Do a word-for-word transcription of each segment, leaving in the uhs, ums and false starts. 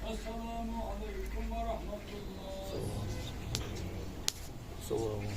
السلام عليكم ورحمة الله. السلام.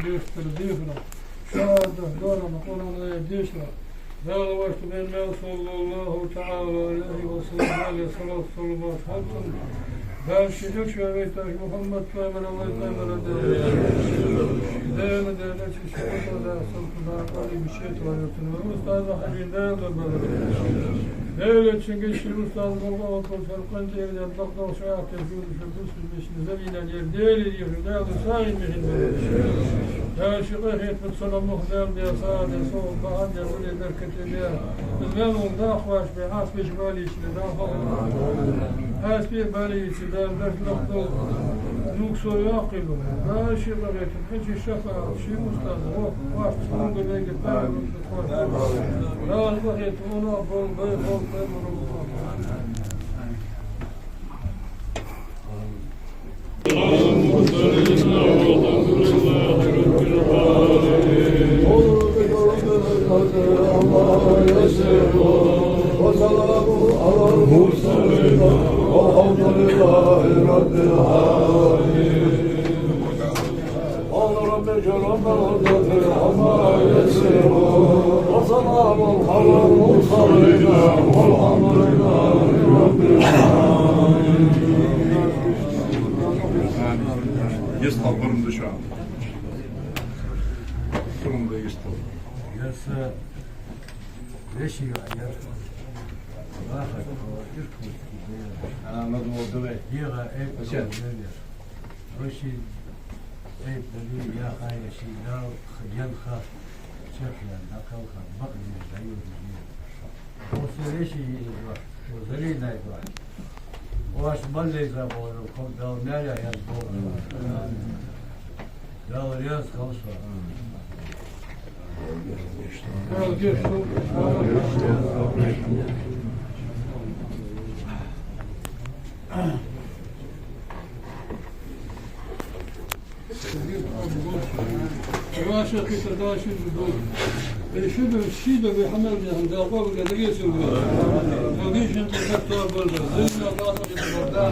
Дешар дехар, шоана дехар, Къуръан аят дешар. Дала вайна бен мел, صلى الله تعالى عليه وسلم, عليه الصلاة والسلام, хьамдан. Дала ший элча вайташ Мухьаммад пайхамар, вай пайхамар да. Дала, Дала, ший ши да, салфа да, къали мишет вайна. Устаз Хьажин Дала да бала. Дала, шийга ший устаз болга, вот, вот, фаркъан тӀера да, бакъдал шаьхтер, жур, жур, бусурмешни замина ер, Дала, ер, Дала, сагӀин михин бала. Дала, ший къахетамца цунна мух Дала бе, сагӀа де, сов бахьан де, вуре беркате бе. Из мел вон дахваш бе, хьаспеш балийча бе, дахвал. Хьаспе балийча бе, даш лохтал. Нук со яхъи бу. Дала, ший къахетам, хьажи шафаӀат, ший устаз, вох, ваш, цунга беге, тайру. قال رب اجعل رب العزة عما يصفون. وسلام على المرسلين والحمد لله رب العالمين. Йистхила пурам да шоана. Пурам да йистхила. Яса, веший ваьр. Ваха, иркутский бер. Ана, надо было давай. Ега, э, Вообще. Руши, э, дали, я хая, ши, дал, х-, ген, ха, чех, я, накал, ха, бак, не, даю, не. После речи не два, то залей на два. Ваш маллей забыл, ком дал мяля, я сбыл. Дал рез, колсо. Ваша хитра дальше жду. Решили, шида вы хамал не хам, да, кого не догесил вы. Логично, ты как то был, да. Зря, да, да, да, да, да,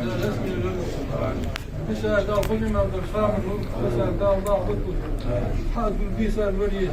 да, да, да. Дийша Дала хьона иман дар, шамар хьона, дийша Дала, Дала хьона. Хьа гул дийша вари.